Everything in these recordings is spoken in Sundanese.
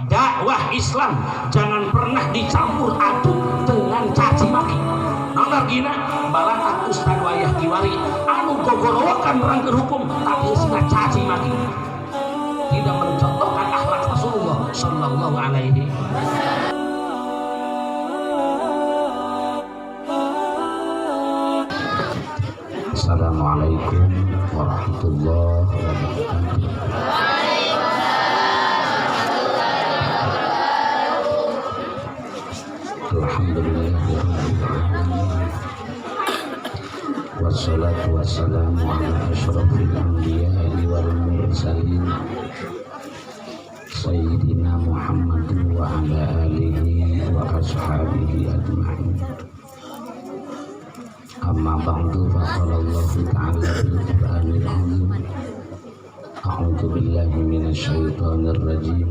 Dakwah Islam jangan pernah dicampur aduk dengan caci maki. Nomor gina balatak ustad wayah kiwari anu gogorowokan nerangkeun hukum tapi eusina caci maki, tidak mencontohkan akhlak Rasulullah sallallahu alaihi. Assalamualaikum warahmatullahi wabarakatuh. Alhamdulillahirabbil alamin. Wassalatu wassalamu ala asyrafil anbiya'i wal mursalin sayyidina Muhammadin wa ala alihi wa ashabihi ajma'in. Amma ba'du, faqala Allahu ta'ala fil Qur'anil 'azim. A'udzu billahi minasy syaithanir rajim.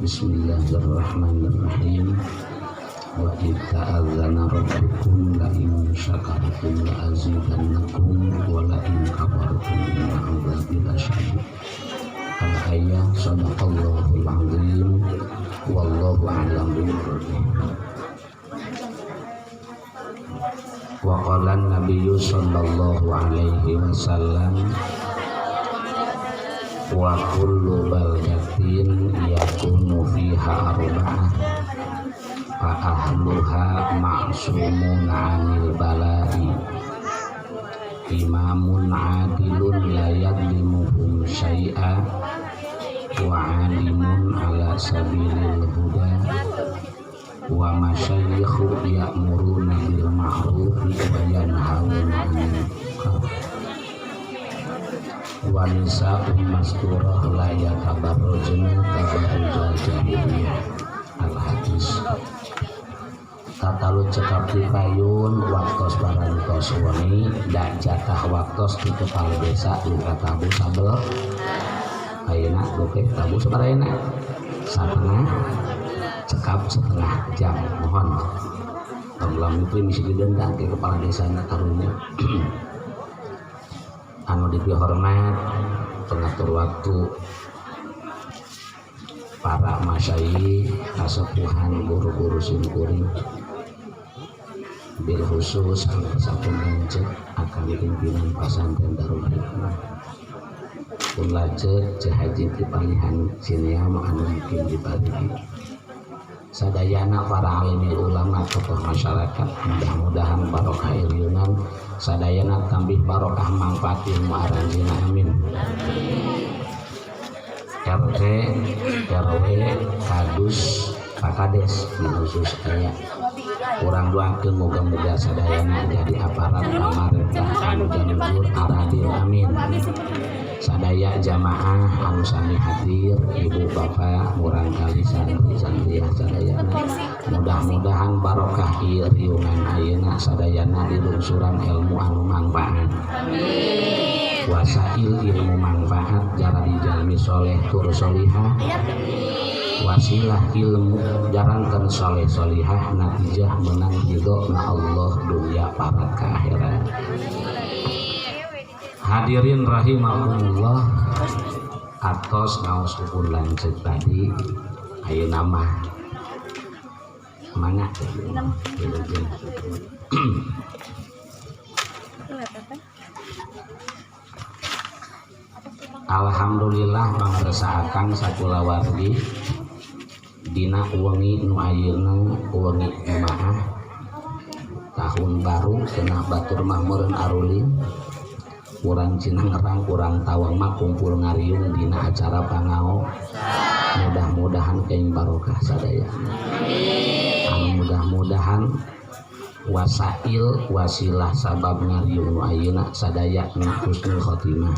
Bismillahirrahmanirrahim. Wa idz ta'adzana rabbukum la in syakartum la azidannakum wa la in kafartum inna 'adzabi lasyadid. Al-ayah. Shadaqallahul 'azim. Wallahu a'lam bishawab. Wa qala an-nabiyyu sallallahu alaihi wasallam wa kullu baldatin yakunu fiha arba'ah fa ahluha ma'sumun 'anil bala'i imamun 'adilun la yadlimuhum syai'a wa 'alimun 'ala sabilil huda wa masyayikhu ya'muruna bil ma'ruf wa yanhauna 'anil munkar wa nisa'un masturah la yatabarrujna tabarrujal jahiliyah. Al hadis. Tatalu cekap di payun waktos barantos wengi da jatah waktos di kepala desa di tabu sabel ayeuna oke tabu sabaraha satengah cekap setengah jam mohon tong itu misi didenda ke kepala desa na karunya. Anu dipihormat pengatur waktu, para masyayikh, kasepuhan, guru-guru simkuring, bil khusus anu sampun lanceuk akan pimpinan pesantren Darul Hikmah, pun lanceuk Ceu Haji ti palihan Cineam anu mungkin diparigi, sadayana para alimi ulama, tokoh masyarakat, mudah-mudahan barokah iriungan sadayana tambih barokah manfaat ilmu aranjeuna, amin. RT, RW, Kadus, Pak Kades khusus aya urang doakeun moga-moga sadayana jadi aparat pamarentah anu jujur aradil, amin. Sadaya jamaah anu sami hadir, ibu bapak, murangkali santri santriah sadayana, mudah-mudahan barokah ieu riungan ayeuna sadayana dilungsuran ilmu anu manfaat, amin. Wasail ilmu manfaat jaradi jalmi soleh tur solihah, wasilah ilmu jarankan soleh solihah, natijah menang ridho na Allah dunia parat ke akhirat. Hadirin rahimakumullah, atos ngaos pun lanceuk tadi, ayeuna mah mangga. Alhamdulillah pangresa akang sakulawargi dina wengi nu ayeuna wengi Jumaah tahun baru cenah batur mah meureun arulin urang Cinangrang urang Tawang mah kumpul ngariung dina acara pangao, mudah-mudahan kenging barokah sadaya. Amin. Mudah-mudahan wasail wasilah sabab ngariung nu ayeuna sadaya husnul khotimah.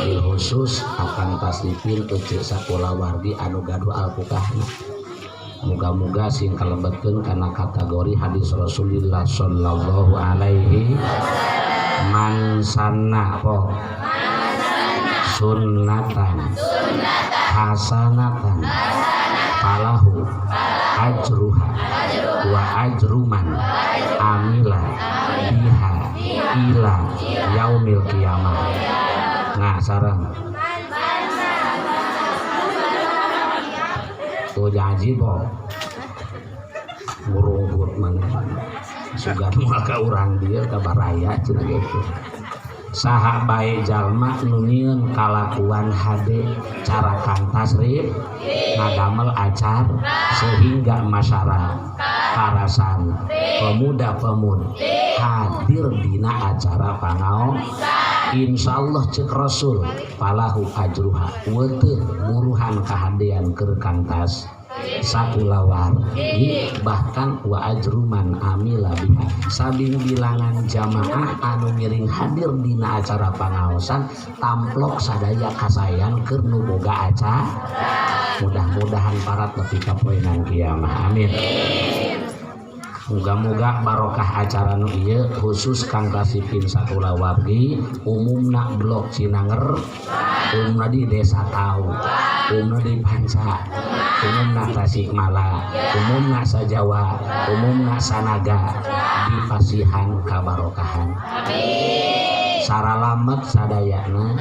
Bil khusus akan tasrifin ece sakulawargi anu gaduh alpukahna, muga-muga sing kalebetkeun kana kategori hadis Rasulullah sallallahu alaihi man sanna po sunnatan hasanatan falahu ajruha wa ajruman amila biha ila yaumil qiyamah. Nah sareng Tuh janji po ngurungkut mana sugan moal ka urang dieu ka baraya cenah gitu. Saha bae jalma nu nyieun kalakuan hade cara Kang Tasrif ngadamel acar sehingga masyarakat karasan pemuda-pemudi hadir dina acara pangaosan, insyaallah cek Rasul falahu ajruha weteh buruhan kahadean keur Kang Tas sakulawargi, bahkan wa ajruman amila biha sabing bilangan jamaah anu ngiring hadir dina acara pangaosan tamplok sadaya kasayan keur nu boga acara. Mudah-mudahan parat nepi ka poenan kiamah, amin. Muga-muga barokah acara nu ieu khusus Kang Tasipin sakulawargi, umumna Blok Cinangger, umumna di Desa Tau, umumna di Panca, umumna Tasikmala, umumna Sajawa, umumna Sanaga dipasihan kabarokahan, saralamet sadayana,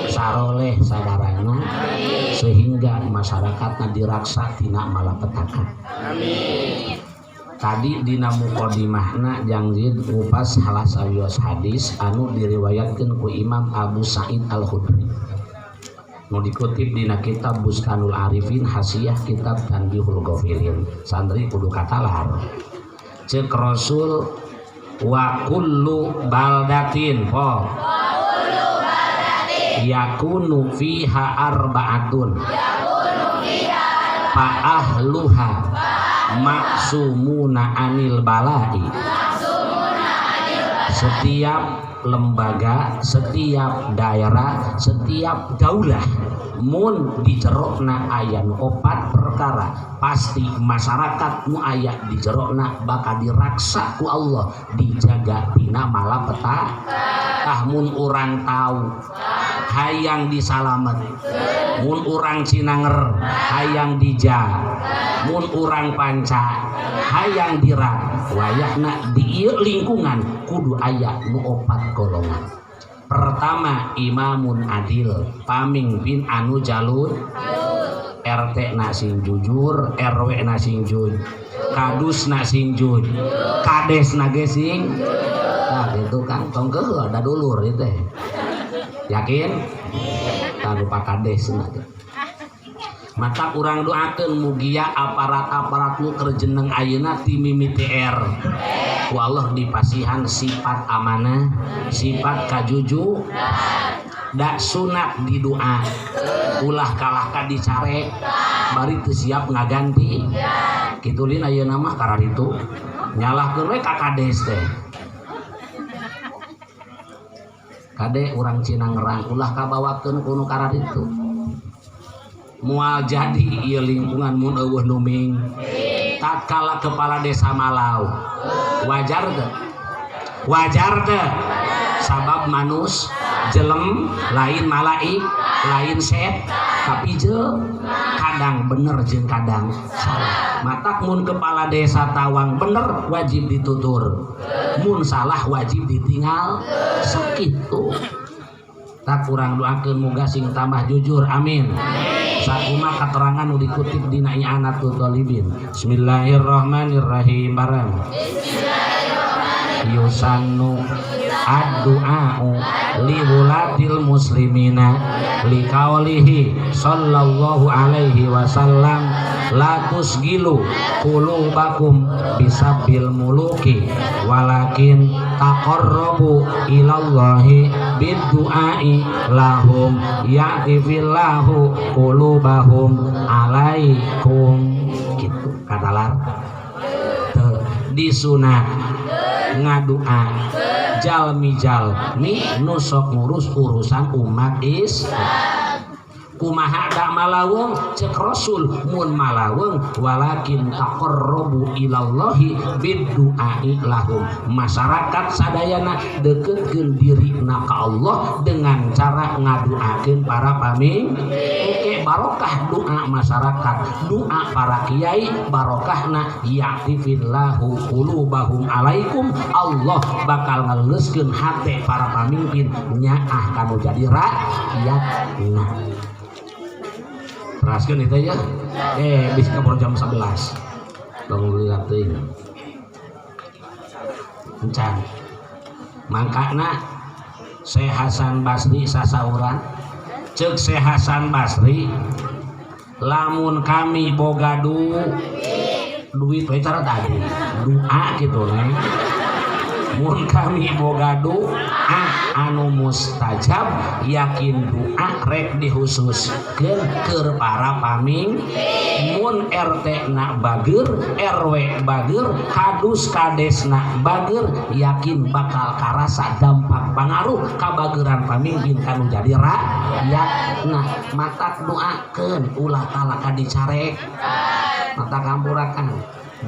saroleh sadarana, sehingga masyarakatna diraksa tina malapetaka. Amin. Tadi dina muqaddimahna Jang Zid ngupas salah sawios hadis anu diriwayatkeun ku Imam Abu Sa'id Al-Khudri nu dikutip dina kitab Bustanul Arifin, Hasyiah kitab Tanbihul Ghafilin. Santri kudu katalar. Cek Rasul wa kullu baldatin po yakunu fiha arba'atun fa ahluha maksumuna anil balai. Setiap lembaga, setiap daerah, setiap daulah mun di jerokna aya nu opat perkara, pasti masyarakat nu aya di jerokna bakal diraksa ku Allah, dijaga tina malapetaka. Tah, mun urang tahu hayang disalamet, mun urang Cinanger hayang dija, mun urang Panca hayang dirak, wayahna di ieu lingkungan kudu aya nu opat golongan. Pertama, imamun adil, pamimpin anu jalur, RT na sing jujur, RW na sing jujur, kadus na sing jujur, kades na ge sing. Nah, gitu kan tong keheul da dulur itu teh. Yakin tah lupa kades na teh. Maka urang doakeun mugia aparat-aparat nu keur jeneng ayeuna ti mimiti R ku Allah dipasihan sifat amanah, sifat kajuju, da sunat di doa ulah kalahka dicare bari teu siap ngaganti. Kitu lin ayeuna mah kararitu nyalahkeun we ka kades teh. Kade urang Cinangerang ulah kabawakeun ku nu kararitu, moal jadi ieu lingkungan mun eueuh nu ming. Tatkala kepala desa malau, wajar teu? Wajar teu? Sabab manus jelem, lain malaik, lain set, tapi je kadang bener jeung kadang salah. Matak mun kepala desa tawang bener wajib ditutur, mun salah wajib ditinggal. Sakitu. Tak kurang doakeun muga sing tambah jujur, amin. Sakuma katerangan nu dikutip dina I'anatul Thalibin. Bismillahirrahmanirrahim bareng. Yusannu ad-du'a'u liwulatil muslimina liqaulihi sallallahu alaihi wasallam la tusgilu qulubakum bisabbil muluki walakin taqarrabu ilallahi biddu'ai lahum ya'tifillahu qulubahum alaikum. Gitu katalar teu disunat ngadua jalmi jalmi nu sok ngurus urusan umat is. Kumaha da malaweng? Cek Rasul mun malaweng walakin taqarrabu ilallahi biddu'ai lahum. Masyarakat sadayana deketkeun dirina ka Allah dengan cara ngaduakeun para pamimpin. Oke, barokah doa masyarakat, doa para kiai, barokahna ya'tifillahu qulubahum alaikum, Allah bakal ngeleuskeun hate para pamimpin nyaah kanu jadi rakyatna. Teraskeun itu ya. Bisa kabur jam 11. Tong lila teuing. Encan. Mangkana Syekh Hasan Basri sasauran, cek Syekh Hasan Basri, lamun kami boga duit we, cara tadi doa gitu nih, mun kami boga doa anu mustajab, yakin doa rek dihususkeun keur para paming. Mun RT na bager, RW bager, kadus kades na bager, yakin bakal karasa dampak pangaruh kabageran pamimpin kanu jadi rakyat. Nah, matak doakeun, ulah talaka dicarek mata kampurakan.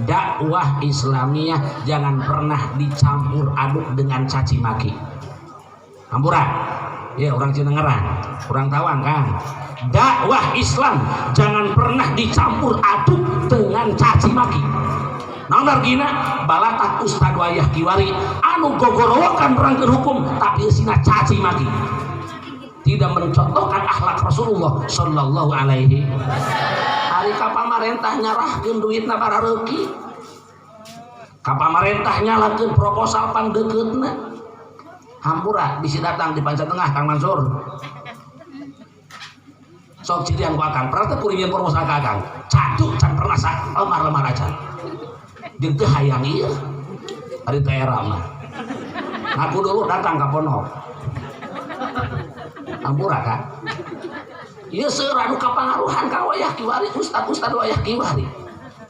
Dakwah Islamiyah jangan pernah dicampur aduk dengan caci maki. Hampura ya, orang Cinengeran, orang Tawang kan. Dakwah Islam jangan pernah dicampur aduk dengan caci maki. Naon argina? Balatak ustad wayah kiwari anu gogorowokan nerangkeun hukum tapi eusina caci maki, tidak mencontohkan akhlak Rasulullah Shallallahu alaihi. Ari ka pamarentah nyarahkeun duitna barareuki, ka pamarentah nyalakeun proposal pangdekeutna. Hampura, bisi datang di Panca Tengah. Kang Mansur, sok cirian ku akang, pernah teu kuring proposal ka akang? Catu can pernah sa lemar-lemar acan, jeung teu hayang ieu. Ari teh era mah ngaku dulu datang ka pondok. Hampura kan. Ieu seueur anu kapangaruhan ka wayah kiwari, ustad-ustad wayah kiwari.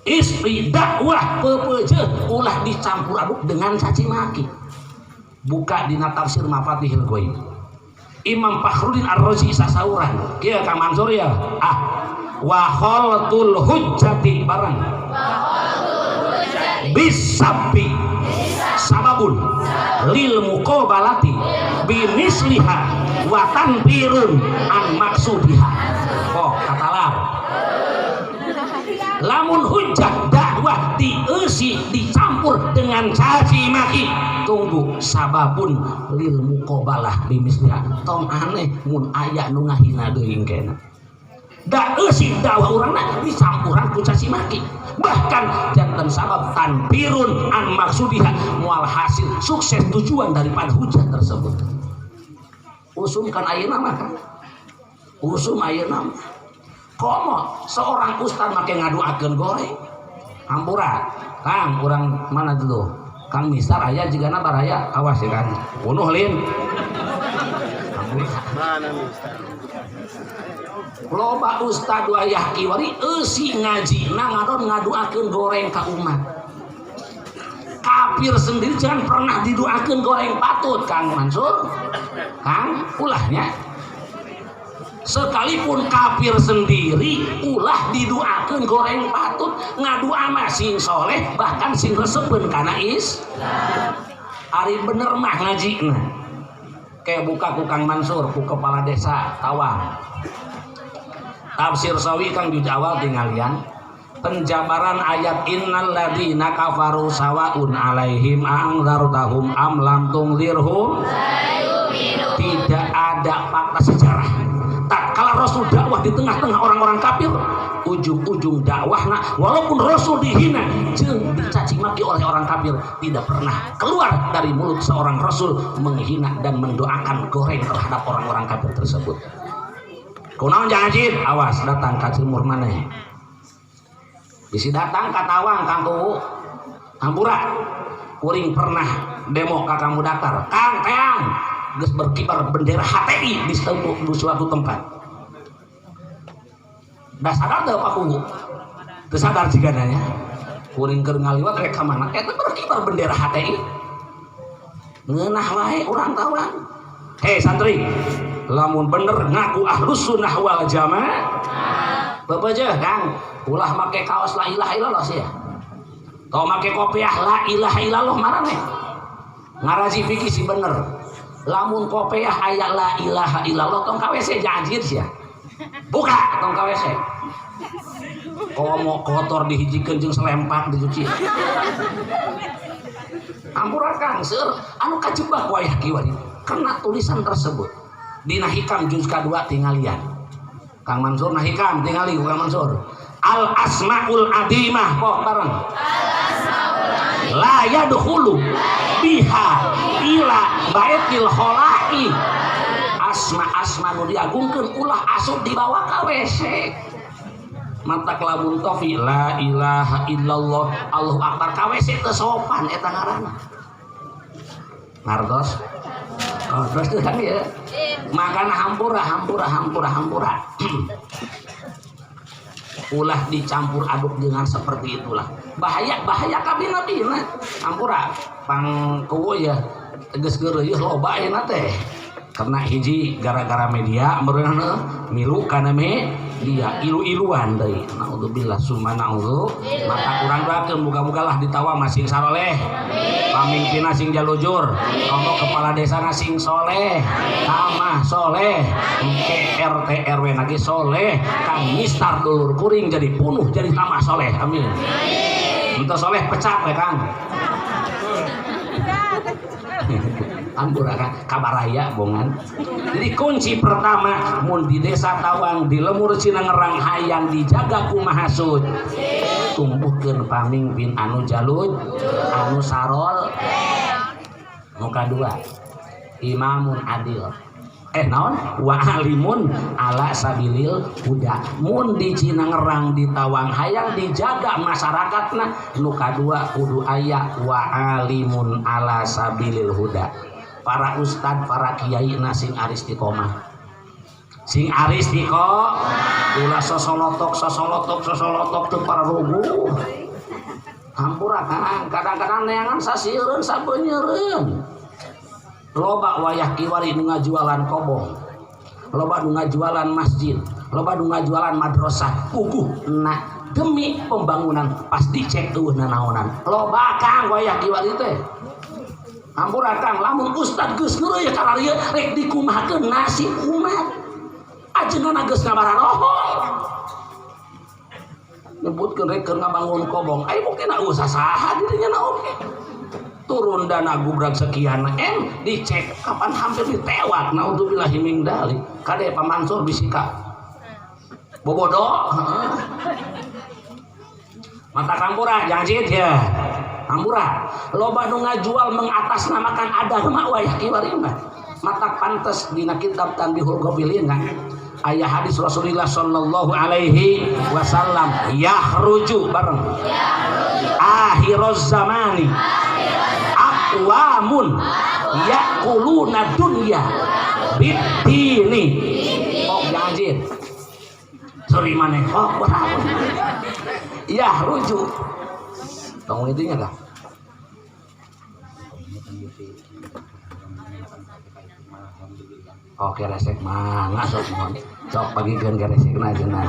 Istri dakwah pepeje ulah dicampur aduk dengan caci maki. Buka dina tafsir Mafatihil Ghaib. Imam Fakhruddin Ar-Razi sasauran. Kieu Kang Mansur ya. Ah, wa khaltul hujjati bareng. Bisabbi sababun lil muqabalati bimisliha wa tanfirun an maksudiha. Oh, katalar. Lamun hujjah dakwah dieusi dicampur dengan caci maki, tunggu sababun lil muqabalah bimisliha. Tong aneh mun aya nu ngahina deui kena. Da eusi dakwah urangna dicampuran ku caci maki, bahkan janten sabab tanfirun an maksudiha, mual hasil sukses tujuan daripada hujah tersebut. Usum kan ayeuna mah kan, usum ayeuna mah komo seorang ustad make ngaduakeun goreng. Hampura Kang, orang mana dulu Kang Misar aya jigana baraya, awas ya kan bunuh lin. Hampura. Mana Mister? Loba ustad wayah kiwari eusi ngaji na ngadon ngaduakeun goreng ka umat. Kafir sendiri jangan pernah didoakeun goreng patut. Kang Mansur, Kang, ulahnya, sekalipun kafir sendiri ulah didoakeun goreng patut. Ngadua mah sing soleh, bahkan sing resepeun kana is. Ari bener mah ngaji nah kayak buka ku Kang Mansur, ku kepala desa Tawang, tafsir Sawi Kang, juz awal tinggalian penjabaran ayat innal ladzina kafaru sawaun alaihim a'andzartahum am lam tunzirhum. Tidak ada fakta sejarah tatkala Rasul dakwah di tengah-tengah orang-orang kafir, ujung-ujung dakwahna walaupun Rasul dihina jeung dicaci maki oleh orang kafir, tidak pernah keluar dari mulut seorang Rasul menghina dan mendoakan goreng terhadap orang-orang kafir tersebut. Kunaon jangan? Awas datang ka Cimur maneh. Bisi datang ka Tawang Kang Kuwu. Hampura. Kuring pernah demo ka kamu daftar. Kang Teang geus berkibar bendera HTI di suatu tempat. Dah sadar teu Pak Kuwu? Teu sadar jigana nya. Kuring keur ngaliwat rek ka mana? Eta berkibar bendera HTI. Ngeunah wae urang Tawang. Hei santri, lamun bener ngaku ahlus sunnah wal jamaah, bapak aja Kang, ulah make kaos la ilaha illallah sih ya. Tau make kopiah la ilaha illallah marane. Ngaraji fikih sih bener. Lamun kopiah aya la ilaha illallah tong ka WC janjir sih ya. Buka tong ka WC. Komo kotor dihijikeun jeung selempak dicuci. Ampura Kang, seur anu kajebak wayah kiwari karena tulisan tersebut. Dina Hikam juz kedua tinggalian. Kang Mansur nah hikam tingali ku Kang Mansur. Al asmaul adimah kok bareng. La yadkhulu biha ila baitil khola'i. Asma-asma nu diagungkeun ulah asup dibawa ka WC. Matak lamun tofi la ilaha illallah Allahu akbar ka WC teu sopan eta ngaranna. Ngartos? Oh, terus tuh kan ya. Makana hampura hampura hampura hampura. Ulah dicampur aduk dengan seperti itulah. Bahaya bahaya kabina-bina. Hampura pang kuwu ya tegas geureuh loba ayeuna teh. Karena hiji gara-gara media meureun milu kana media ilu-iluan deui. Naudzubillah summa naudzu. Maka urang doakeun muga-muga lah ditawa masing saroleh. Pamimpinna sing jalujur, komo kepala desa sing soleh, tamah soleh, engke RT RW lagi soleh, Kang Mistar dulur kuring jadi punuh jadi tamah soleh. Amin. Untuk soleh pecat ya Kang. Ampura kan kabaraya bongan. Jadi kunci pertama mun di desa Tawang di lemur Cinangerang hayang dijaga ku Maha Suci. Tumbuhkeun pamimpin anu jalud, anu sarol. Nu kadua, imamun adil. Naon? Wa alimun ala sabilil huda. Mun di Cinangerang di Tawang hayang dijaga masyarakatna, nu kadua kudu aya wa alimun ala sabilil huda. Para ustad, para kiai na sing aristiqomah. Sing aristiqomah ulah sosolotok sosolotok sosolotok teu pararuguh. Hampura Kang, kadang-kadang neangan sasieun sabeunyereun. Loba wayah kiwari nu ngajualan kobong, loba nu ngajualan masjid, loba nu ngajualan madrasah, puguh na demi pembangunan pas dicek eueuh nanaonan. Loba Kang wayah kiwari teh. Hampura Kang, lamun ustad geus ngeureuyeuh kararieu rek dikumahakeun nasib umat. Ajengan geus ngabararohong. Nyebutkeun rek keur ngabangun kobong, aya buktina eueuh sasaha dirinya na oge. Turun dana gubrag sekian M dicek kapan hampir ditewak naudzubillahi min dzalik. Kade Pak Mansur bisika bobodo mata kampura jangan cit ya hampura loba nu ngajual mengatasnamakan agama wayah kiwari mah mata pantes dina kitab Tanbihul Ghafilin kan aya hadis Rasulullah sallallahu alaihi wasallam yahruju bareng akhiroz zamani aqwamun yaquluna dunya bidini. Oh jangan sorry maneh oh berapa yahruju bangun itunya kah? Oke resek mangga sok mohon sok pagikeun ke resekna cenah.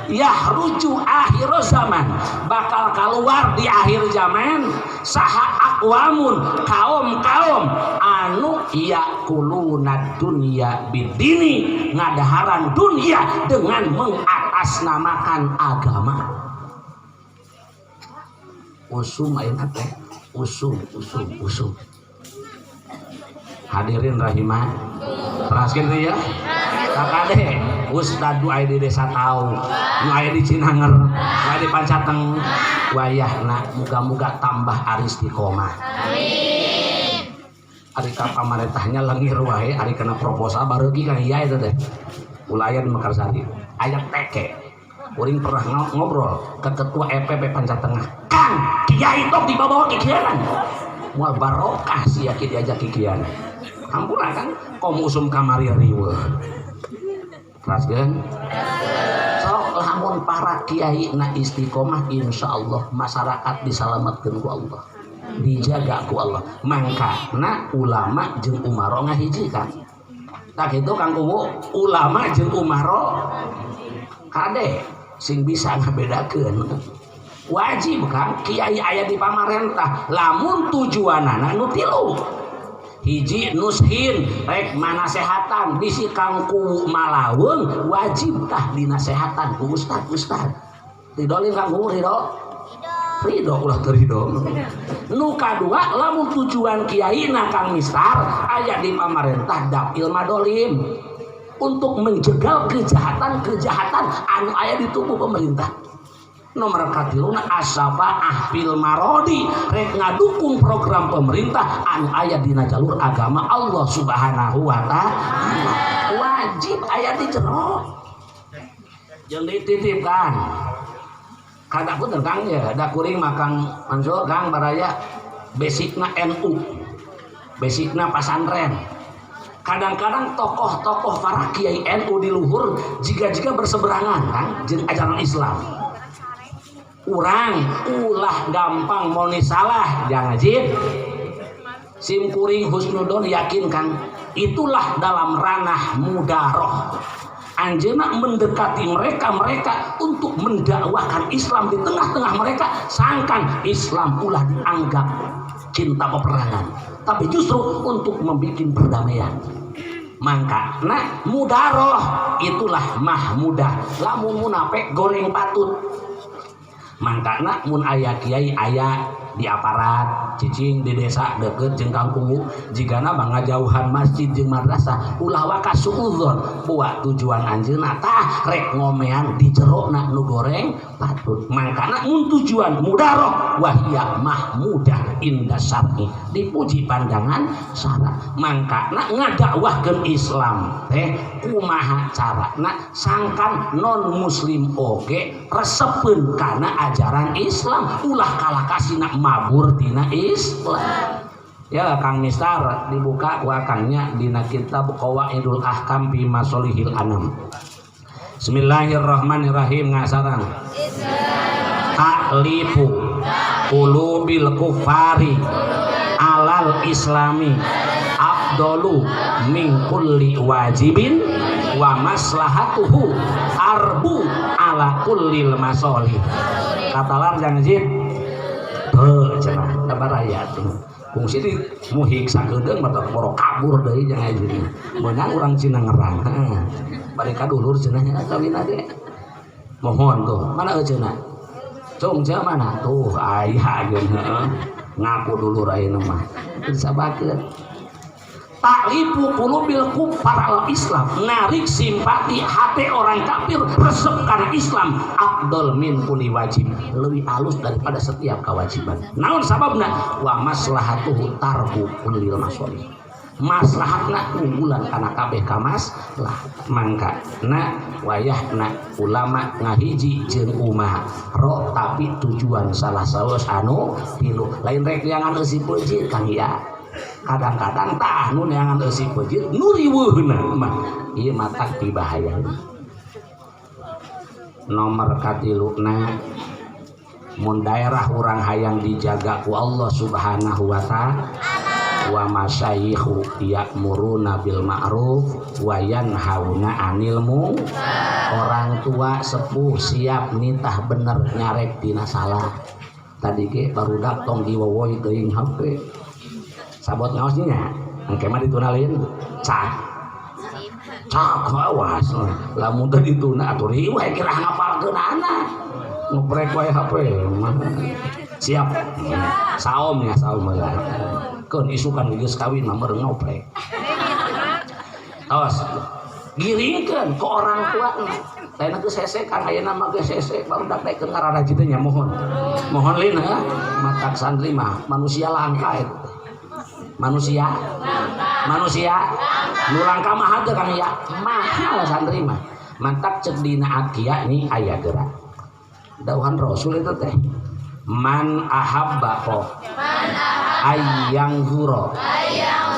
Yahruju akhir zaman bakal keluar di akhir zaman saha aqwamun kaum-kaum anu yakuluna dunya bidini ngadaharan dunia dengan mengatasnamakan agama. Usum ayeuna teh usum usum usum. Hadirin rahimah teraskeun teh ya kakade ustad nu aya di desa tau nu aya di Cinanger nu aya di Pancateng wayahna muga-muga tambah aristiqomah. Amin. Ari ka pamarentahnya lengir wae ari kana proposal bareuki kan iya eta teh ulah aya di Mekarsari aya teke kuring pernah ngobrol ke ketua EPP Pancatengah Kang kiai tok dibawa kikianan moal barokah sia ki diajak kikianan. Hampura kan kom usum kamari riweuh. Teraskeun? Sok lamun para kiai na istiqomah insyaallah masyarakat disalametkeun ku Allah. Dijaga ku Allah. Mangkana ulama jeung umaro ngahiji kan. Tak kitu Kang Kuwu, ulama jeung umaro kade sing bisa ngabedakeun. Wajib Kang kiai aya di pamarentah lamun tujuanana nu tilu. Hiji nushin rek manasehatan bisi Kang Kuwu malaweung wajib tah dinasehatan ku ustad ustad ridolin Kang Kuwu ridho ridho ulah teu ridho. Nu kadua lamun tujuan kiai na Kang Mistar aya di pamarentah dapil madolim Untuk menjegal kejahatan-kejahatan anu aya di tubuh pemerintah. Nomor katiluna, asyafaah fil marodi, rek ngadukung program pemerintah anu aya dina jalur agama Allah Subhanahu wa Ta'ala. Wajib aya di jero, jeung dititipkan kada punten, Kang, ya da kuring mah, Kang Mansur, Kang Baraya, basicna NU, basicna pasantren. Kadang-kadang tokoh-tokoh para kiai NU di luhur jika-jika berseberangan, Kang, jeung ajaran Islam. Urang ulah gampang moni salah, jangan jid. Sim kuring husnudon yakin, Kang, itulah dalam ranah mudaroh. Anjeunna mendekati mereka-mereka untuk mendakwahkan Islam di tengah-tengah mereka, sangkan Islam ulah dianggap cinta peperangan, tapi justru untuk membuat perdamaian. Mangka nah, mudaroh itulah mahmudah. Lamun munafik, goreng patut. Mangkana mun aya kiai aya di aparat cicing di desa deket jeung kampung, jigana mah ngajauhan masjid jeung madrasah, ulah waka suudzon. Buat tujuan anjeunna tah rek ngomean di jerona nu goreng patut. Mangkana mun tujuan mudaroh, wahia mahmudah inda syar'i, dipuji pandangan syara. Mangkana ngadakwahkeun Islam teh kumaha carana sangkan non muslim oge resepeun kana ajaran Islam, ulah kalah kasina mabur tina Islam. Ya, Kang Mistar, dibuka ku akangnya dina kitab Qawaidul Ahkam fi Masolihil Anam. Bismillahirrahmanirrahim. Ngasarang ta'lifu qulubil kufari alal islami afdalu min kulli wajibin wa maslahatuhu arbu ala kullil masolih. Katalar jangan jid. Heuh, cenah da baraya tuh. Kungsi di muhik sakedeung mah boro kabur deui, jangan jadi. Meunang urang Cina ngerang. Heeh. Bari ka dulur cenah nya kawin ge. Mohon tuh, mana cenah? Cung cenah mana? Tuh aya geun, heeh. Ngaku dulur ayeuna mah. Disabakeun. Ta'lifu qulubil kufar al Islam, narik simpati hati orang kafir resep karena Islam, afdol min kulli wajib, lebih halus daripada setiap kewajiban. Naon sababna? Wa maslahatuhu tarbu kullil masolih, maslahatna unggulan kana kabeh kamas lah. Mangka na wayahna ulama ngahiji jeung umaro, tapi tujuan salah saos anu tilu, lain rek neangan eusi peuncit, Kang, ya. Kadang-kadang tah nu neangan eusi peuncit nu riweuhna mah ieu matak dibahaya. Nomor katiluna, mun daerah urang hayang dijaga ku Allah Subhanahu wa Ta'ala, wa masyayikhu ya'muruna bil ma'ruf wa yanhauna 'anil munkar. Orang tua sepuh siap nitah bener, nyarek tina salah. Tadi ge barudak tong diwowoy teuing HP, sabot ngaosnya engke mah ditunalin cak cak, awas lamun teu dituna atuh riweuh kira ngapalkeun anak ngeprek wae HP mah. Siap saom ya, saom lah keun isukan geus kawin mah meureun ngoprek. Awas, giringkeun ke orang tua. Lain geus hese, Kang, ayeuna mah geus hese barudak daekeun ngararaji teh nya. Mohon mohon lin, ha matak santri mah manusia langka itu. Manusia manusia nu langka, mahal teu, Kang, ya? Mahal santri mah. Mantak cek dina akia nih aya gerak dauhan Rasul itu teh, man ahabba ko ayyanzura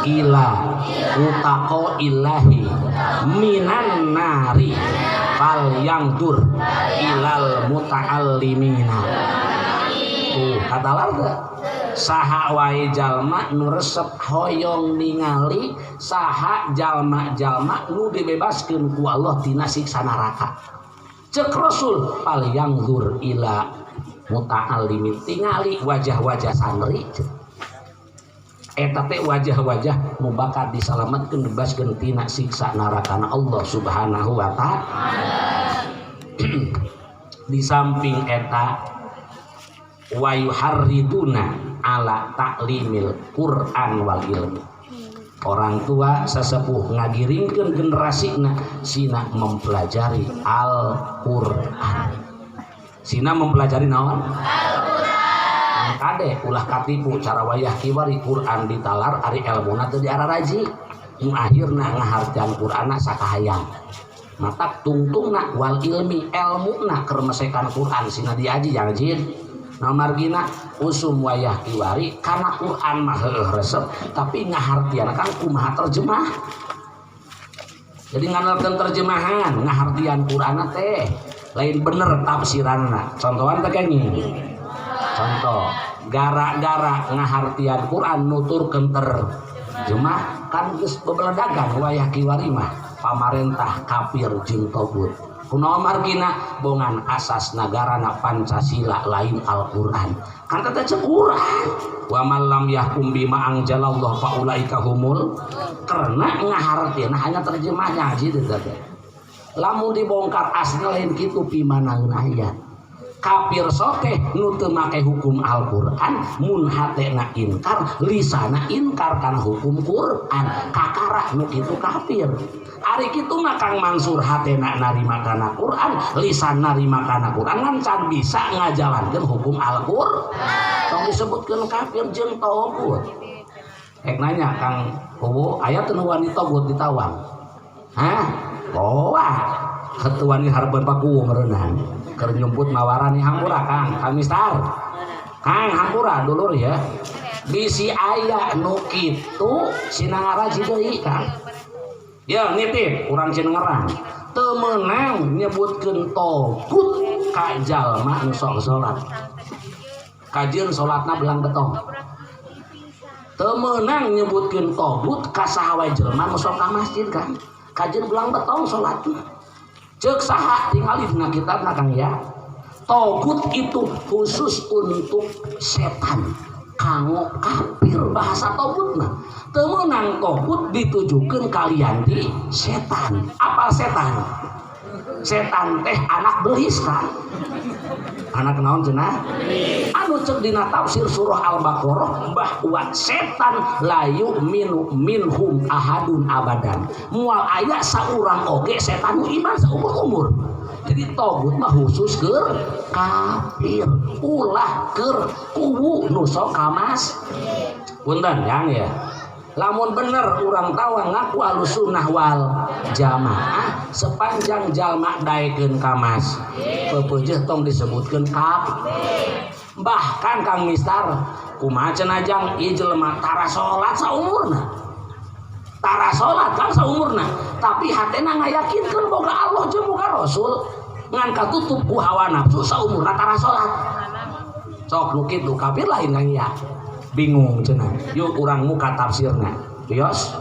ila utaqo illahi minan nari fal yangdur ilal muta'allimina. Tuh, kata teu? Saha wae jalma nu resep hoyong ningali saha jalma-jalma nu dibebaskeun ku Allah tina siksa neraka, cek Rasul, fal yangdur ila muta'allimin, tingali wajah-wajah santri. Eta teh wajah-wajah nu bakal disalametkeun, dibebaskeun tina siksa nerakana Allah Subhanahu wa Ta'ala. Di samping eta, wa yuharriduna ala ta'limil Quran wal ilmi. Orang tua, sesepuh ngagiringkeun generasina sina mempelajari Al-Qur'an, sina mempelajari naon? Al-Qur'an. Kade, ulah katipu cara wayah kiwari Quran ditalar, ari elmuna teu diararaji, nu akhirna ngahartian Qur'anna sakahayang. Matak tungtungna wal ilmi, elmuna keur mesekan Quran sina diaji yang jin. Nah, margina usum wayah kiwari karena Quran mah heueuh resep, tapi ngahartian kan kumaha terjemah. Jadi ngandalkeun terjemahan ngahartian Quran teh lain bener tafsiranna. Contohan teh kenging contoh, gara-gara ngahartian Quran nuturkeun terjemah kan geus bebeledagan wayah kiwari mah pamarentah kafir jeung togut. Kunaon margina? Bongan asas nagarana Pancasila lain Al-Qur'an kan. Teh cek Quran, wa man lam yahkum bima anzalallah faulaika humul, karena ngahartieun hanya terjemahnya aja teh teh. Lamun dibongkar asli lain kitu. Pimanaeun ayat kafir soteh nu teu make hukum Al-Qur'an, mun hatena inkar, lisana inkar kana hukum Quran, kakara nu kitu kafir. Ari kitu mah Kang Mansur hatena narima kana Quran, lisan narima kana Quran, ngan can bisa ngajalankeun hukum Al-Qur'an, tong disebutkeun kafir jeung togut. Rek nanya, Kang Kuwu, aya teu nu wani togut ditawang? Hah? Oh, wah. Ketuan hareupeun Pak Kuwu meureunan keur nyumput mawarani. Hampura, Kang, Kang Mistar. Kang, hampura dulur ya. Bisi aya nu kitu sina ngaraji deui, Kang. Ya nitip urang Cinengerang. Teu meunang nyebutkeun togut ka jalma nu sok salat. Kajeun salatna belang betong. Teu meunang nyebutkeun togut ka saha wae jelema nu sok ka masjid kan. Kajeun belang betong salatna. Cek saha? Tingali dina kitabna, Kang, ya. Togut itu khusus untuk setan, kanggo kafir bahasa togut mah. Teu meunang togut ditujukeun kalian di setan. Apa setan? Setan teh anak belis kan? Anak naon cenah? Anu cek dina tafsir surah Al-Baqarah bahwa setan la yu'minu minhum ahadun abadan. Moal aya saurang oge setan nu iman saumur-umur. Jadi togut mah khusus keur kafir, ulah keur kuwu nu sok ka mas. Punten yang ya. Lamun bener urang Tawang ngaku Ahlussunnah wal Jamaah, sepanjang jalma daekeun ka masjid, peupeujeuh tong disebutkeun kaf. Bahkan Kang Mistar, kumaha cenah jang, ieu jelema tara salat saumurna, tara salat kan saumurna, tapi hatena ngayakinkeun boga Allah jeung boga Rasul, ngan katutup ku hawa nafsu, saumurna tara salat. Sok nu kitu kafir lain, Kang, ya? Bingung cenah. Yuk, urang muka tafsirna. Yos,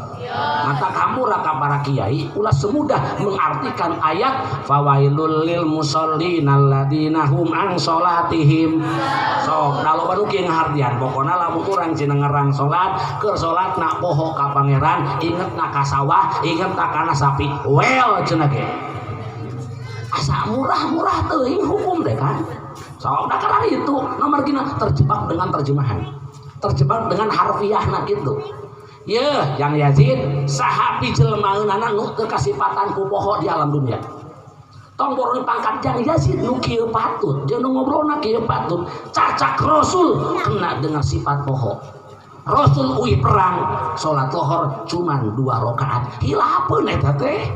mata kamu raka para kiai ulah semudah mengartikan ayat fawailul lil musallin alladzina hum an sholatihim. Sok kalau baru kieu ngahartian, pokona lamun urang Cinengerang salat, keur salat nak poho ka Pangeran, inget na ka sawah, inget na kana sapi, well cenah ge asa murah-murah teuing hukum deh kan. Sok da karena itu nomor gina terjebak dengan terjemahan, terjebak dengan harfiah nah gitu ya. Yang Yazid, saha jelemaeunana nu teu kasipatan ku poho di alam dunia? Tong boro pangkat Jang Yazid nu kieu patut jeung nu ngobrolna kieu patut, cacak Rasul kena dengan sifat poho. Rasul uih perang, salat lohor cuman dua rakaat, hilapeun eta teh.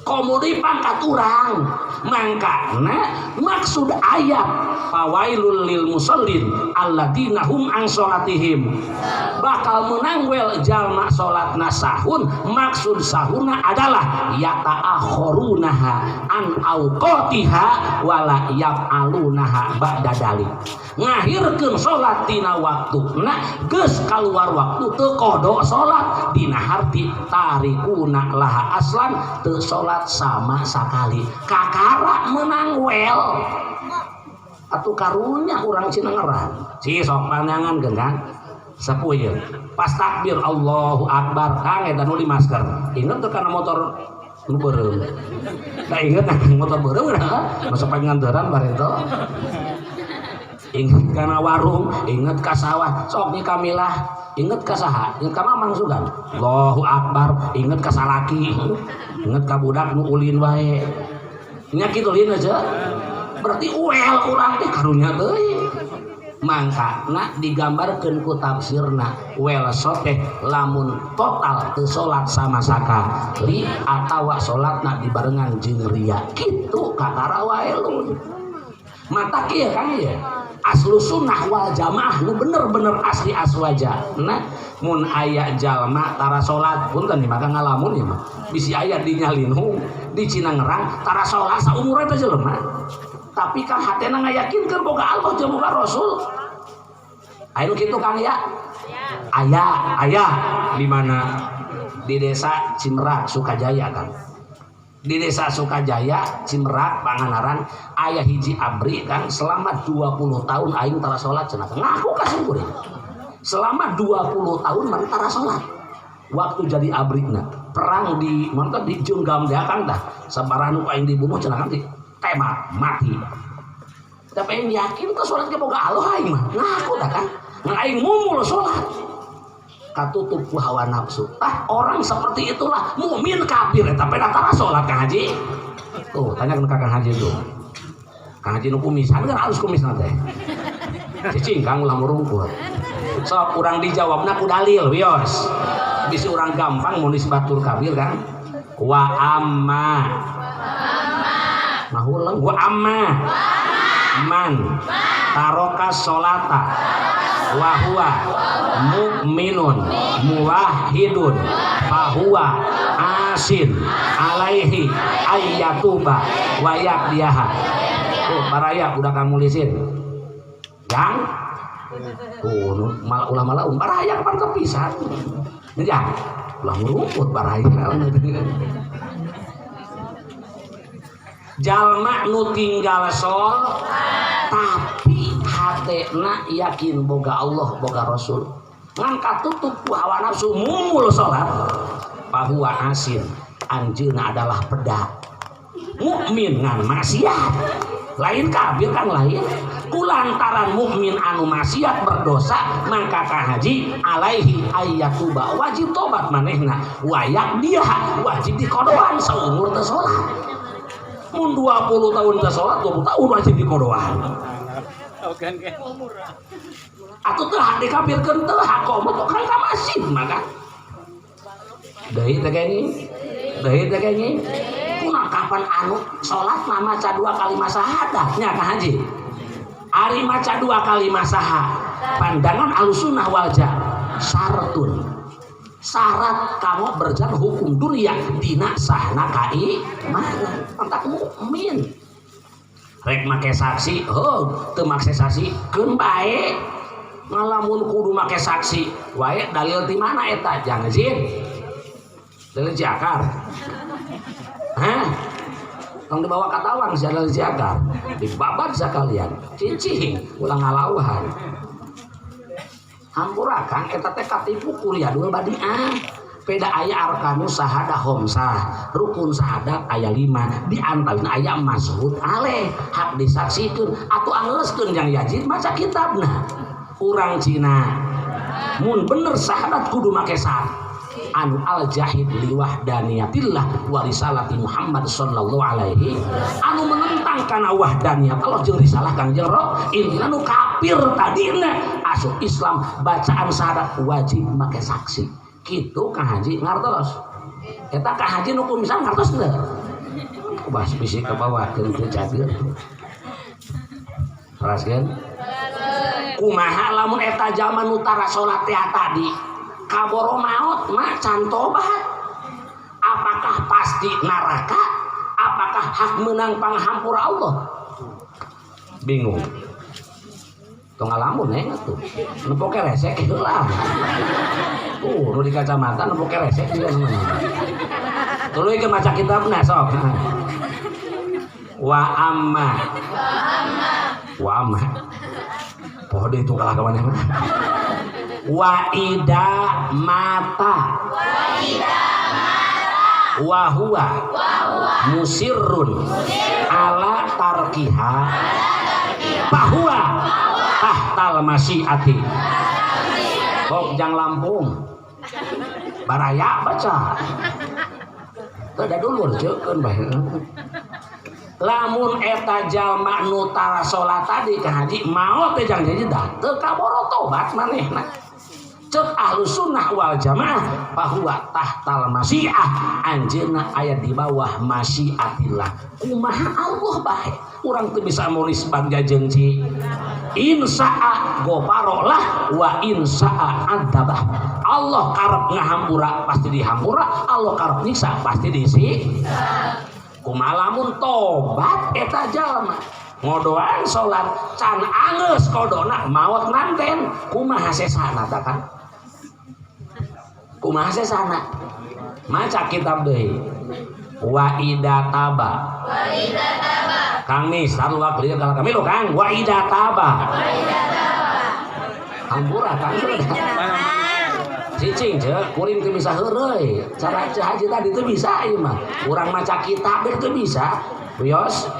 Komo deui pangkat urang. Mangkana maksud ayat fawailul lil musallin alladzina hum an sholatihim, bakal menang wel jalma salatna sahun, maksud sahuna adalah yata'akhirunaha an auqatiha wala yaf'alunaha ba'da dalik, ngahirkeun salat tina waktuna, geus kaluar waktu teu qada salat, dina harti tarikuna laha aslan, teu salat sama sakali, kakara menang wel atuh. Karunya urang Cinengeran si sok pandangan kan sepuh ye pas takbir Allahu Akbar, Kang, eta nu di masker inget tuh kana motor nu beureum. Da inget kana motor beureum masa pangandaran bareto. Inget kana warung, inget ka sawah, sok nih kamilah, inget ka saha, inget ka mamang sugan. Allahu akbar, inget ka salaki, inget ka budak nu ulin wae. Nya kitu lin aja. Berarti uel urang teh karunya teuing. Mangkana digambarkeun ku tafsirna welso teh lamun total teu salat sama sakali atawa salatna dibarengan jeung riya. Kitu kakara waelun. Mata kieu Kang ieu. Aslu sunnah wal jamaah nu bener-bener asli aswaja. Nah, mun aya jalma tara salat punten maka ngalamun ieu mah. Bisi aya di Nyalinhung, di Cinangerang tara salat saumur eta jelema. Tapi kan hatena ngayakinkeun boga Allah jeung boga Rasul. Aya nu kitu Kang ya? Aya, aya di mana? Di desa Cimerak Sukajaya Kang. Di desa Sukajaya Cimerak Pangandaran aya hiji abri Kang selama 20 tahun aing tara salat cenah. Ngaku ka simkuring. Selama 20 tahun man tara salat. Waktu jadi abrina perang di mana di Junggam teh Kang tah. Sabaraha nu aing dibunuh cenah Kang tembak mati. Tapi aing yakin ke salat ge boga Allah aing mah. Ngaku tah Kang. Ngan aing mumul salat. Katutup ku hawa nafsu. Tah orang seperti itulah mukmin kafir eta peda tara salat Kang Haji. Tuh, tanya ke Kang Haji tuh. Kang Haji nu kumisan kan halus kumisna teh. Cicing Kang ulah murungkut. Sok urang dijawabna ku dalil wios. Bisi urang gampang mun batur kafir kan. Wa amma. Nah ulang wa amma. Man taroka sholata wa huwa mu'minun muwahhidun fahuwa asin alaihi ayyatuba wa yaqdiyaha. Tuh baraya udah kamu lisin. Yang tuh ulah malah baraya kapan kepisan. Ya, ulah ngeruput baraya. Jalma nu tinggal sol tapi hatena yakin boga Allah boga Rasul ngan katutup ku hawa nafsu mumul salat bahwa asin anjeunna adalah peda mukmin ngan maksiat lain kafir kan lain kulantaran mukmin anu maksiat berdosa maka ka haji alaihi ayyatuba wajib tobat manehna wayak dia wajib dikodoan saumur teu salat. Mun 20 tahun teu salat 20 tahun wajib dikodoan. Atuh teu hak dikafirkeun teu hak komo teh kan ka masjid maka. Deui teh kenging. Deui teh kenging. Kunaon kapan anu salat mah maca 2 kali syahadat nya Kang Haji. Ari maca 2 kali saha. Pandangan Ahlussunnah wal Jamaah syartun. Syarat kamu berjalan hukum dunia dina sahna kaimanan mantak mukmin rek make saksi heuh teu make saksi keun bae ngalamun kudu make saksi wae dalil ti mana eta jangan zin dalil Ciakar hah tong dibawa ka tawang si dalil Ciakar dibabat sakalian cicing ulah ngalauhan hampura Kang eta teh katipu kuliah dua badiah peda aya arkanu sahadah khomsah rukun sahadat aya 5 di antarana aya masyhud alaih hak disaksikeun atuh angeuskeun jang Yazid maca kitabna urang Cina mun bener sahadat kudu make sah anu al jahid liwahdaniyatillah wa risalati Muhammad sallallahu alaihi anu menentang kana wahdaniyat Allah jeung risalah Kangjeng Rasul intina nu kafir tadina asup Islam bacaan syahadat wajib make saksi kitu Kang Haji ngartos eta Kang Haji nu kumisan ngartos teu bahas bisi ka bawah keun teu cager teraskeun kumaha lamun eta zaman nu tara salat teh tadi kaboro maot mah can tobat apakah pasti neraka apakah hak menang panghampura Allah bingung tong ngalamun eh tuh nempo keresek heula tuh nu di kacamata nempo keresek juga namanya tuluy ke maca kitabna sok wa amma wa amma poho deui itu kalah ka maneh mah wa ida mata wa huwa musirrun ala tarkiha bahwa Tahtal masyiati. Kok jang Lampung baraya baca teu da dulur ceukeun bae. Lamun eta jalma nu tara salat tadi ka haji maot teh jang jadi dah teu kaboro tobat manehna. Cek ahlu sunnah wal jamaah bahwa tahtal masyiah, anjeunna aya di bawah masyiatillah. Kumaha Allah bae urang teu bisa monis bagja jeung ci insa'a gofaro lah wa insa'a adzabah. Allah karep ngahampura pasti dihampura, Allah karep nyiksa pasti disiksa. Kumaha lamun tobat eta jalma ngodoan salat can angeus kodona maot nanten, kumaha sesana ta kan? Kumaha sesana? Maca kitab deui. Wa ida taba. Wa ida taba. Kang Nis, taruh waktu kalau kami lo Kang. Wa ida taba. Wa ida taba. Hampura Kang. Cicing cek, kuring teu bisa heureuy. Cara ceu haji tadi teu bisa ieu mah. Urang maca kitab teu bisa. Wios?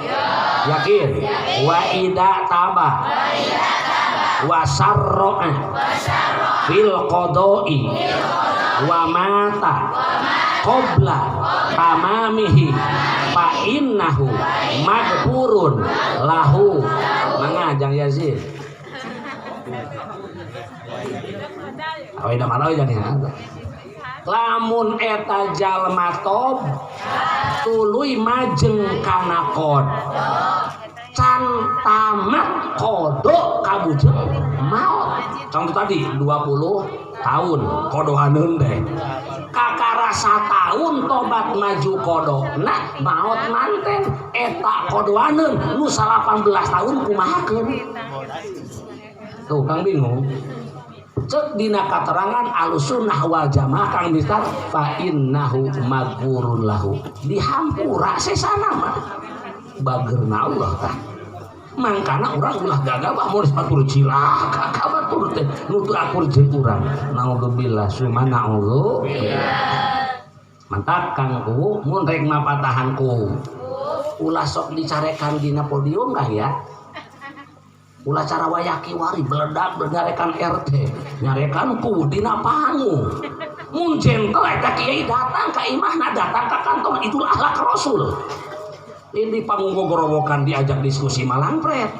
Yakin? Wa ida taba. Wa ida taba. Wa sarra'a. Wa sarra'a. Fil qada'i. Wa mata qabla tamamihi fa innahu maghfurun lahu. Mangga Jang Yazid. Awe da marawi jang ya. Lamun eta jalma tob tuluy majeng kana qod can tamat kodo kabujeng maot. Contoh tadi 20 tahun kodohaneun teh kakara satahun tobat maju kodo nah maot manten eta kodohaneun nu 18 tahun kumahakeun tuh Kang bingung. Cek dina katerangan Ahlussunnah wal Jamaah Kang Mistar fa innahu maghfurun lahu, dihampura sesana mah bagerna Allah tah. Mangkana urang ulah gagabah mun batur cilaka ka batur teh nu teu akur jeung urang. Naudzubillah summa naudzubillah. Mantap Kang ku mun rek mapatahan ku ulah sok dicarekan dina podium kah ya. Ulah cara wayaki wari beledak nyarekan RT nyarekan ku dina panggung. Mun gentle eta kiai datang ka imahna datang ka kantor, itulah akhlak Rasul. Ini panggung gorowokan diajak diskusi malangpret.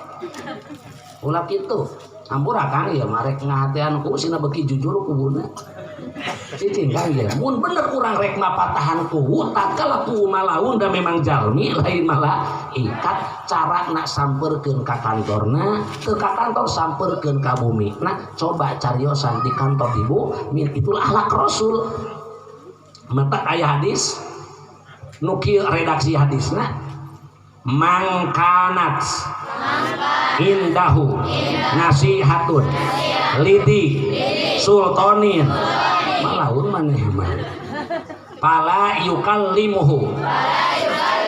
Ulah kitu. Hampura Kang ya marek ngahatean ku sina beki jujur kubuna. Cicing Kang ya mun bener urang rek mapatahan ku tatkala ku malaun da memang jalmi lain malah ikat cara nak samperkeun ka kantorna ke ka kantor samperkeun ka bumi. Nah coba cariosan di kantor ibu itulah akhlak Rasul. Mata aya hadis nu kieu redaksi hadisna mangkanat indahu nasihatun lidi sultanin malaun maneh mah pala yukallimuhu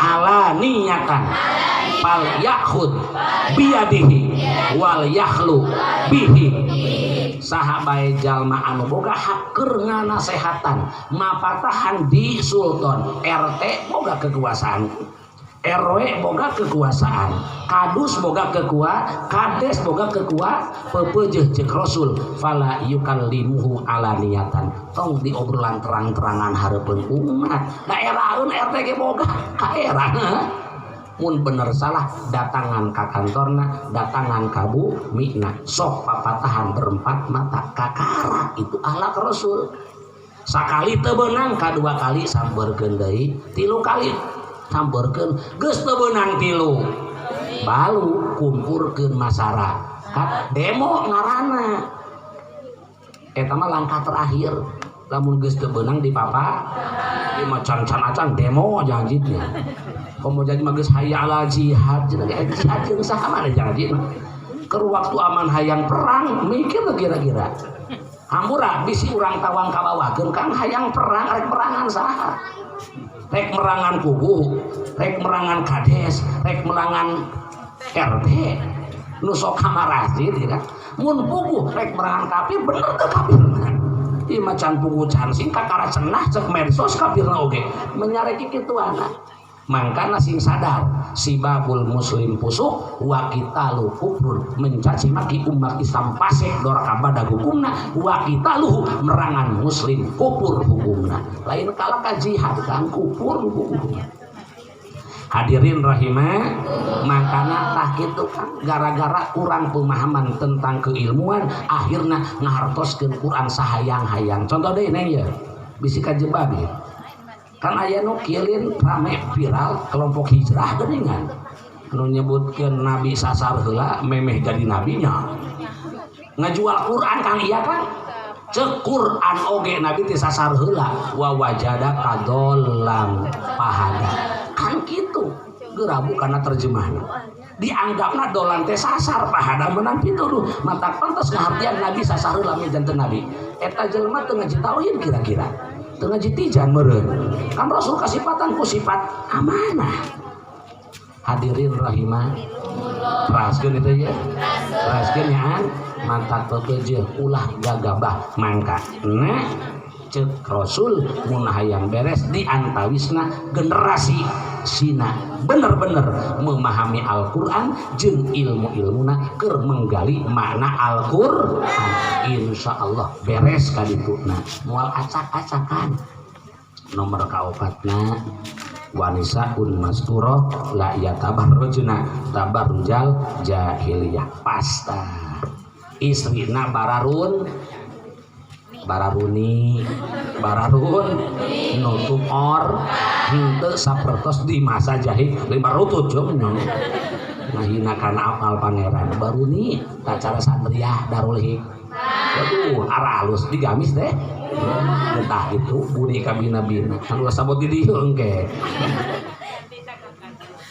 ala niyatan fal yakhud biyadihi wal yakhlu bihi. Saha bae jalma anu boga hak keur nganasehatan mapatahan di sultan RT boga kekuasaan, RW boga kekuasaan, kadus boga kekuasaan, kades boga kekuasaan, pepeujeuh ceuk Rasul fala yukallimuhu ala niyatan. Tong diobrolan terang-terangan hareupeun umat. Daeraheun RT ge boga kaera. Mun bener salah datangan ka kantorna, datangan ka bumina, sok papatahan berempat mata kakara itu akhlak Rasul. Sakali teu beunang kadua kali sampeurkeun deui, tilu kali sampeurkeun geus teu beunang tilu balu kumpulkeun masyarakat demo ngaranna eta mah langkah terakhir. Lamun geus teu beunang di papa ieu mah can-can acan demo janjitnya komo jadi mah geus hayya ala jihad cenah ge jihad jeung saha mana janji keur waktu aman hayang perang mikir kira-kira hampura bisi urang tawang kabawakeun Kang hayang perang rek perangan saha rek merangan kubu, rek merangan kades, rek merangan RT, nu sok kamarasjid ya kan. Mun puguh rek merangan kafir bener teu kafirna. Ieu mah can puguh can sing kakara cenah cek medsos kafirna oge. Menyareki kitu anak. Mangkana sing sadar sibabul muslim fusuk wa qitalu kufrun, mencaci maki umat Islam fasik doraka badag hukumna, wa qitaluhu merangan muslim kufur hukumna. Lain kala ka jihad kan kufur hukumna. Hadirin rahimah, makana tah kitu kan gara-gara kurang pemahaman tentang keilmuan akhirna ngahartoskeun Quran sahayang-hayang. Contoh deui neng ye, bisi kajebak ye. Kan aya nu kieuleun rame viral kelompok hijrah geuningan nu nyebutkeun nabi sasar heula memeh jadi nabinya, ngajual Quran. Kang, iya kan cek Quran oge nabi teh sasar heula, wa wajadaka dhollan fahada, kan kitu geura karena terjemahna dianggapna dhollan teh sasar, fahada menang pituduh. Matak pantes ngahartian nabi sasar heula meh janten nabi. Eta jelema teu ngaji tauhid, kira-kira teu ngaji tijan meureun. Kan Rasul kasipatan ku sifat amanah. Hadirin rahimah, teraskeun itu ya, teraskeun ya. Matak pepeje ulah gagabah. Mangka nah cek Rasul mun hayang beres di antawisna generasi sina bener-bener memahami Al-Quran jeung ilmu-ilmuna keur menggali makna Al-Quran, insya Allah beres kadituna, moal acak-acakan. Nomor kaopatna, wanisaun masturo la yatabarrujna tabarrujal jahiliyah. Pasta istrina bararun bararuni bararun nutup or henteu sapertos di masa jahil lima rutut jom ngahina kana apal pangeran baruni cara santriah Darul Hik. Waduh, arah halus digamis deh getah gitu budi kabina-bina kan ulah sabot di dieu engke.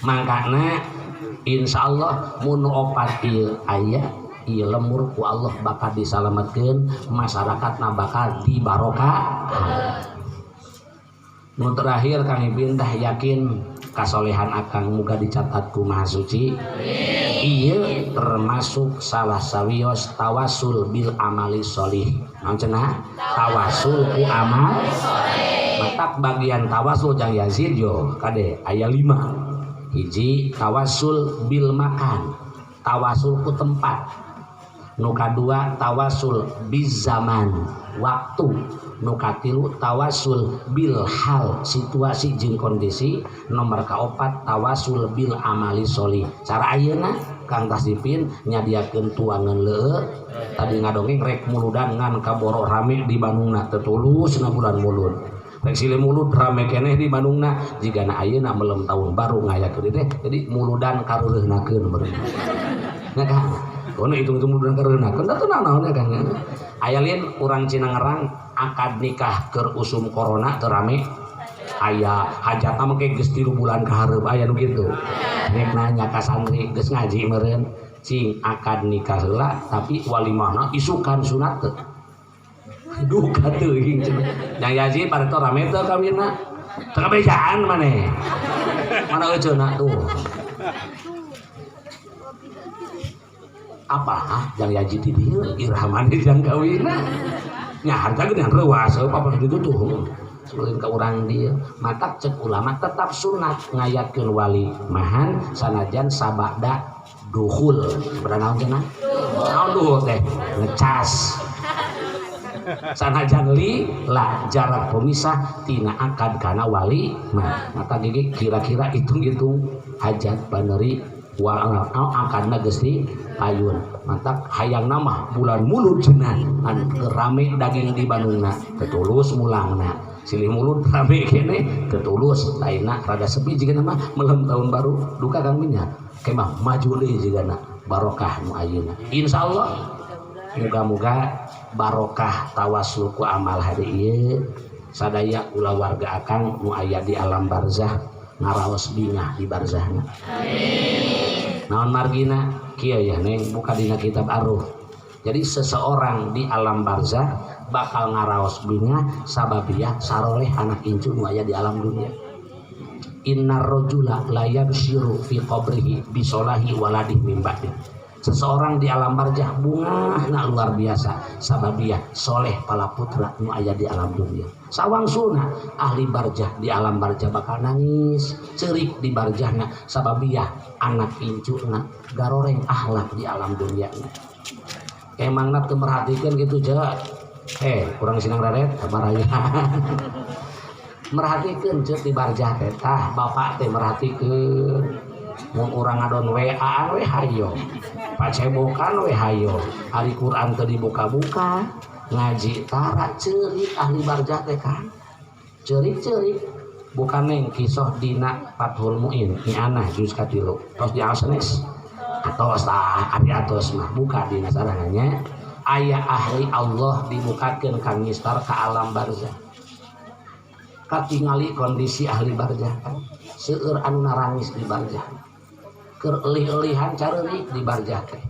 Mangkana insyaallah mun opat ieu aya ieu lemur, ku Allah bakal disalametkeun, masyarakatna bakal dibarokah. Nu terakhir, Kang Ipin dah yakin kasolehan akang muga dicatat ku Maha Suci. Ieu termasuk salah sawios tawasul bil amali sholih. Naon cenah? Tawasul ku amal. Matak bagian tawasul jang Yazid yo kade aya 5. Hiji, tawasul bil makan, tawasul ku tempat. Nu kadua, tawasul biz zaman, waktu. Nu katilu, tawasul bil hal, situasi jeung kondisi. Nomor kaopat, tawasul bil amali sholih. Cara ayeuna Kang Tasdipin nyadiakeun tuangan leueut tadi ngadongeng rek muludan ngan kaboro rame di Bandungna, teu tulus na bulan mulud, rek silih mulud rame keneh di Bandungna. Jigana ayeuna melem tahun baru ngayakeun teh jadi muludan kareureuhnakeun meureun nya kan. Kono hitung-hitung muludan kareureuhnakeun da teu naon ya kan. Aya lin urang Cinangerang akad nikah keur usum corona teu rame, aya hajatna mah geus 3 bulan ka hareup, aya nu kitu. Rek nanya ka santri geus ngaji meureun, cing akad nikah heula tapi walimahna isukan sunat teu? Duka teuing cenah. Yang Yaji pada teu rame teu kawinna? Teu kabejaan maneh. Mana euceuna tuh? Apa ah jang Yaji di dieu iraha maneh jang kawinna? Nya harga geuning reuas apa ditutuh. Sebelum ke urang dieu matak cek ulama tetap sunat ngayakeun wali mahan sanajan sabada duhul. Sabada naon cenah? Naon duhul teh? Ngecas. Sanajan li lah jarak pemisah tina akad kana wali mah. Mata gigi kira-kira hitung-hitung hajat baneri wa akadna geus di payun. Matak hayang nama bulan mulud cenah anu rame daging di Bandungna teu tulus mulangna, silih mulud rame kene teu tulus lainna, rada sepi jigana mah melem tahun baru duka Kang Minya kemah maju deui jigana barokah nu ayeuna. Insyaallah muga-muga barokah tawasul ku amal hari ieu sadaya kulawarga akang nu aya di alam barzah ngaraos bingah di barzahna. Amin. Naon margina kieu ya neng, buka dina kitab Aruh. Jadi seseorang di alam barzah bakal ngaraos bingah sababiyah saroleh anak incu nu aya di alam dunia. Innar rajula la yabshiru fi qabrihi bisolahi waladih min ba'di. Seseorang di alam barjah bungahna luar biasa sababiyah soleh pala putra nu aya di alam dunia. Sawangsulna ahli barjah di alam barjah bakal nangis ceurik di barjahna sababiyah anak incuna garoreng akhlak di alam dunia. Emangna teu merhatikeun kitu je. Kurang sinang raret kabar aya. Merhatikeun ceuk di barjah teh tah bapak teh merhatikeun. Mun urang ngadon WA-an we hayo, pacebokan we hayo, ari Quran teu dibuka-buka, ngaji tara ceurik ahli barjah teh kan. Ceurik-ceurik bukan neng kisah dina Fathul Muin ni anah juz katilu tos diaos atos tah ari atos mah buka dina sarangannya aya ahli Allah dibukakeun ka ngistar ka alam barzah. Katingali kondisi ahli barzah kan seueur anu narangis di barzah, keur elih-elihan careurik di barzah teh,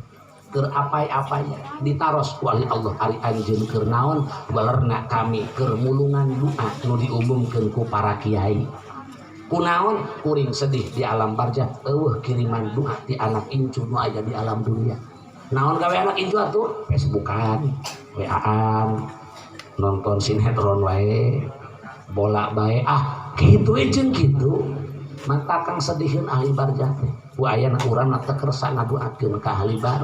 keur apai-apainya ditaros ku ahli Allah ari anjeun keur naon walerna kami keur mulungan doa nu diumumkeun ku para kiai. Kunaon kuring sedih di alam barzah eueuh kiriman doa ti anak incu nu aya di alam dunia. Naon gawe anak incu atuh? Facebookan, WA-an, nonton sinetron wae, bola bae, ah kitu jeung kitu. Mata kang sediheun ahli barzah teh. Ku ayana urang teu kersa ngaduakeun ka ahli bar.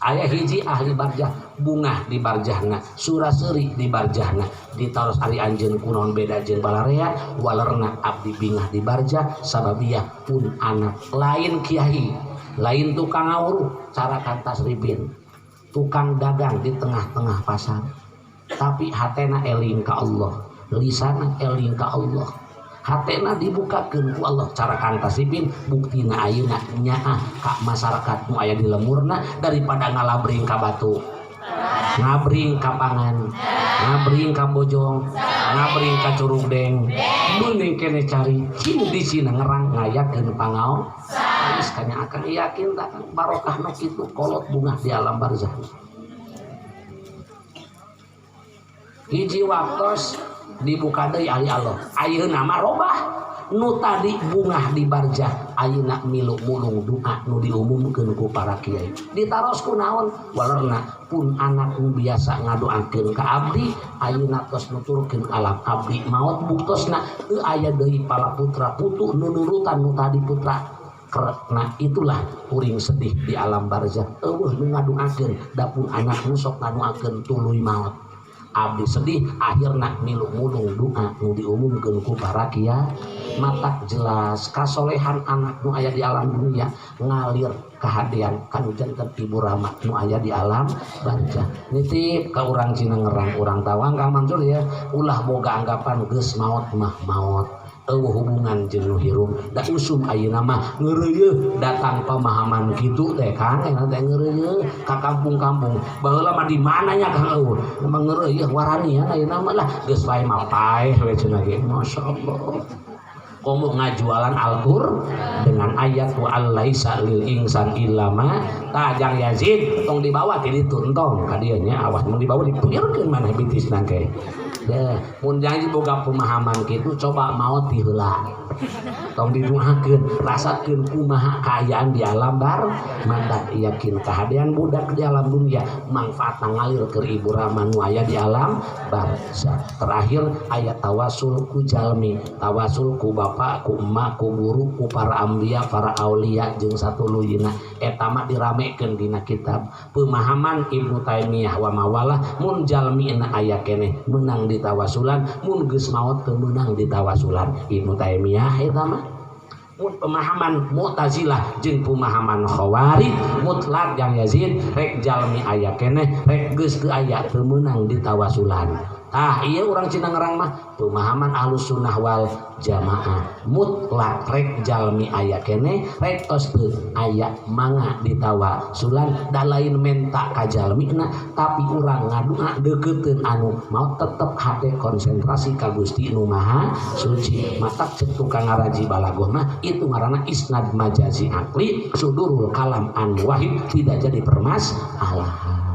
Aya hiji ahli barjah bungah di barjahna, sura-seuri di barjahna, ditaros ari anjeun kunaon beda jeung balarea, walerna abdi bingah di barjah sababiyah pun anak lain kiai, lain tukang ngawuruh cara kantas ribin, tukang dagang di tengah-tengah pasar. Tapi hatena eling ka Allah, lisana eling ka Allah. Hatena dibukakeun ku Allah cara kantasibin buktina ayeuna nyaah ka masyarakat nu aya di lemurna daripada ngalabring ka batu, ngabring ka pangan, ngabring ka bojong, ngabring ka curugdeng, mending kene cari cing di sina ngerang ngayakeun pangao. Geus kanya akan yakin tak barokah nu kitu kolot bungah di alam barzah. Hiji waktos dibuka deui ahli Allah ayeuna mah robah nu tadi bungah di barjah ayeuna milu mulung doa nu diumumkeun ku para kiai. Ditaros ku naon walerna pun anak nu biasa ngadoakeun ka abdi ayeuna tos nuturkeun alam abdi maot buktosna teu aya deui pala putra putu nu nurutan nu tadi putra. Karena itulah kuring sedih di alam barzah eueuh nu ngadoakeun da pun anak nu sok ngadoakeun tuluy maot. Abdi sedih akhirna milu mulung doa nu diumumkeun ku para kiai. Matak jelas kasolehan anak nu aya di alam dunia ngalir kahadean kanu janten ibu rama nu aya di alam barzah. Nitip ka urang Cina ngerang urang Tawang Kang Mansur ya, ulah boga anggapan geus maot mah maot. Eueuh hubungan jeung nu hirup da usum ayeuna mah ngeureuyeuh datang pemahaman kitu teh Kang eta teh ngeureuyeuh ka kampung-kampung baheula mah di mana nya Kang eueuh mah ngeureuyeuh waranian ayeuna mah lah geus wae mah paeh we cenah ge masyaallah. Komo ngajualan Al-Qur'an dengan ayat wa allaisa lil insan illa ma tajang Yazid tong dibawa ti ditu entong ka dieu nya awas mun dibawa dipuyerkeun maneh bitisna ke. Ya, mun janji boga pemahaman kitu coba maot ti heula. Tong diduakeun, rasakeun kumaha kaayaan di alam bar, mandak yakin kahadean budak di alam dunia manfaatna ngalir keur ibu rama nu aya di alam barzah. Terakhir ayat tawasul ku jalmi, tawasul ku bapak, ku emak, ku guru, ku para ambiya, para aulia jeung satuluyna eta mah diramekeun dina kitab. Pemahaman Ibnu Taimiyah wa mawalah mun jalmina aya keneh meunang ditawasulan, mun geus maot teu meunang ditawasulan. Ibnu Taimiyah eta mah mun pemahaman Mu'tazilah jeung pemahaman Khawarij mutlak yang Yazid rek jalmi aya keneh rek geus teu aya teu meunang ditawasulan. Tah ieu urang Cina ngerang mah pemahaman Ahlus Sunnah wal Jamaah mutlak rek jalmi aya keneh rek tos teu aya mangga ditawasulan da lain menta ka jalmina tapi urang ngadua deukeutkeun anu mau tetep hate konsentrasi ka Gusti nu Maha Suci. Matak ceuk tukang ngaraji balagoh mah itu ngaranna isnad majazi akli sudurul kalam an wahid tidak jadi permasalahan.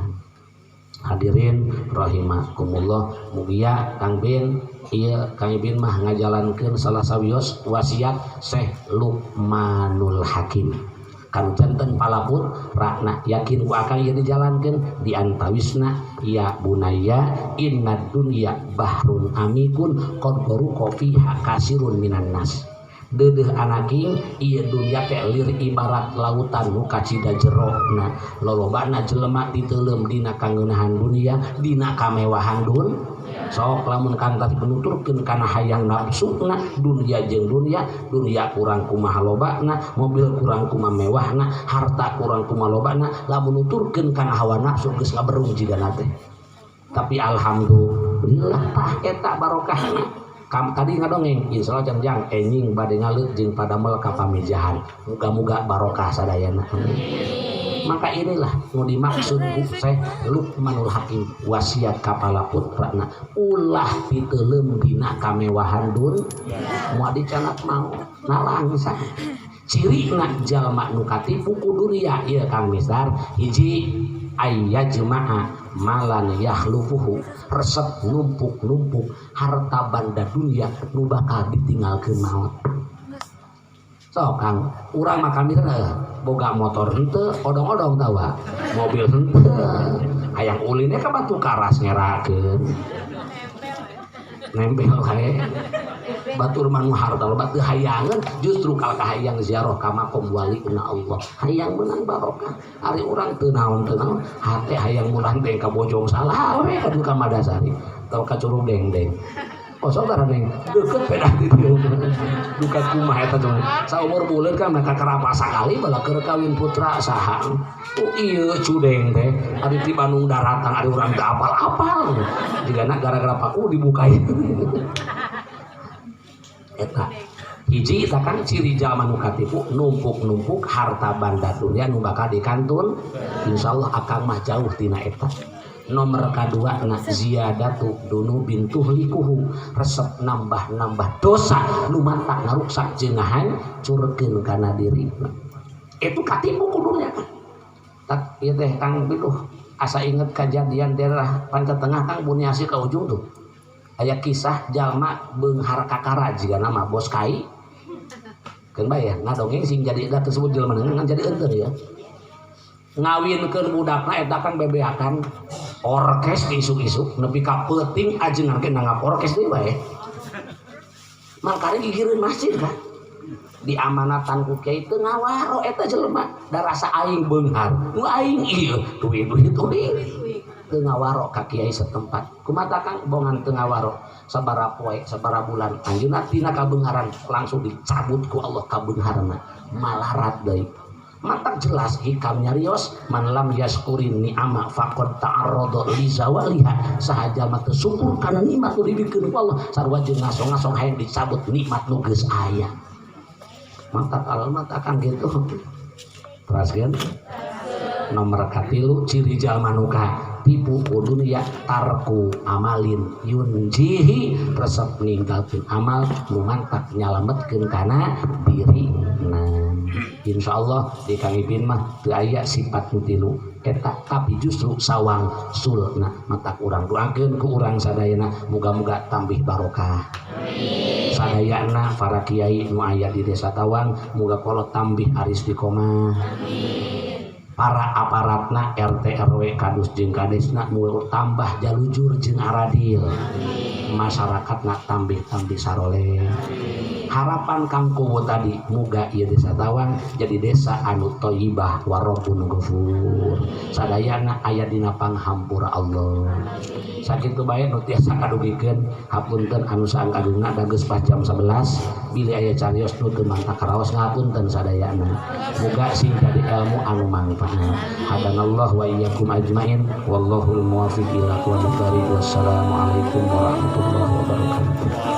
Hadirin rahimakumullah, mugia Kang Bin ieu Kang Ibin mah ngajalankeun salah sawios wasiat Syekh Luqmanul Hakim kan janten pala kepala putrana yakin ku akang ieu dijalankeun di antawisna ya bunayya inna dunya bahrun amikun qad gharuqa fiha kasirun minan nas. Deudeuh anaking ieu dunya teh lir ibarat lautan nu kacida jerona lolobana jelema diteuleum dina kangeunahan dunia dina kamewahan dun sok lamun kantas menuturkeun kana hayang nafsuna dunia jeung dunia dunia kurang kumaha lobana mobil kurang kumaha mewahna harta kurang kumaha lobana lamun nuturkeun kana hawa nafsu geus ngaberung jigana teh tapi alhamdulillah tah eta barokahna. Kam tadi ngadongeng insyaallah jang enjing bade ngaleut jeung padamel ka pamijahan muga-muga barokah sadayana. Maka inilah nu dimaksud ku Syekh Luqmanul Hakim wasiat kapala putrana ulah piteuleum dina kamewahan dun moal dicanat mau nalangsa. Cirina jalma nu katipu ku dunia ieu Kang Mistar hiji ayyajma'a malan yahlufuhu resep numpuk-numpuk harta banda dunia nu bakal ditinggalkeun maot. Sok Kang urang mah kami teh boga motor henteu odong-odong tawa mobil henteu hayang ulinnya ka batu karas ngerakeun nempel kae batur mah nu harta loba teu hayangeun justru kal kahayang ziarah ka makom waliuna Allah hayang meunang barokah ari urang teu naon-teu naon hate hayang mulang teh ka Bojong salah we ka duka Madasari atawa ka Curug Dengdeng kosong tara neng deukeut pedah di dieu duka kumaha eta cuman saumur buleun kan maka kerapa sakali bala keur kawin putra saha oh ieu Cudeng teh ari ti Bandung daratang ari urang teu apal-apal jigana gara-gara paku dibukain eta hiji eta kan ciri jalma nu katipu numpuk-numpuk harta banda dunia nu bakal dikantun insyaallah akang mah jauh tina eta. Nomor kadua na ziyadatu dunubin tuhlikuhu resep nambah-nambah dosa nu matak ngaruksak jeung ngahancurkeun kana diri itu katipu ku dunia kan tak ieu teh Kang Biduh asa inget kejadian daerah Panca Tengah Kang Buniasi ka ujung tuh aya kisah jalma beunghar kakara jiga nama bos kai keun bae ya ngadongeng sing jadi da tersebut jelema ngan jadi eunteu ya ngawinkeun budakna eta kan bebeakan orkes isuk-isuk nepi ka peuting ajengan ge nanggap orkes deui bae mangkane gigireun masjid kan diamanatan ku kiai teu ngawaro eta jelema da rasa aing beunghar nu aing ieu duit-duit teu ngawaro ka kiai setempat kumaha Kang bongan teu ngawaro sabaraha poe sabaraha bulan anjeunna tina kabeungharan langsung dicabut ku Allah kabeungharna malarat deui. Matak jelas hikam nyarios man lam yaskurin ni'ama faqad ta'arrada li zawaliha saha jalma teu syukur kana nikmat nu dibikeun ku Allah sarua jeung ngasong-ngasong hayang dicabut nikmat nu geus aya. Matak alamat akan gitu. Teraskeun nomor katilu ciri jalma nu katipu ku dunia tarku amalin yunjihi resep ninggalkeun amal nu mantak nyalametkeun kana dirina. Insyaallah di Kang Ipin mah teu aya sifat nu tilu eta tapi justru sawang sulna matak urang doakeun ku urang sadayana muga-muga tambih barokah. Amin. Sadayana para kiai nu aya di desa Tawang muga kolot tambih istiqomah. Amin. Para aparatna RT RW kadus jeung kadesna muga tambah jalujur jeung aradil. Amin. Masyarakatna tambih-tambih saroleh. Harapan Kang Kuwu tadi muga ieu desa Tawang jadi desa anu thayyibah warabun ghafur sadayana aya dina panghampura Allah. Sakitu bae nu tiasa kadugikeun hapunten anu saangkagungna da geus pas jam 11 bilih aya carios nu teu mangta karaos ngapunten sadayana muga sing jadi ilmu anu mangfaat. Hadanallahu wa iyyakum ajmain wallahul muwaffiq ila aqwamit thariq. Wassalamualaikum warahmatullahi wabarakatuh.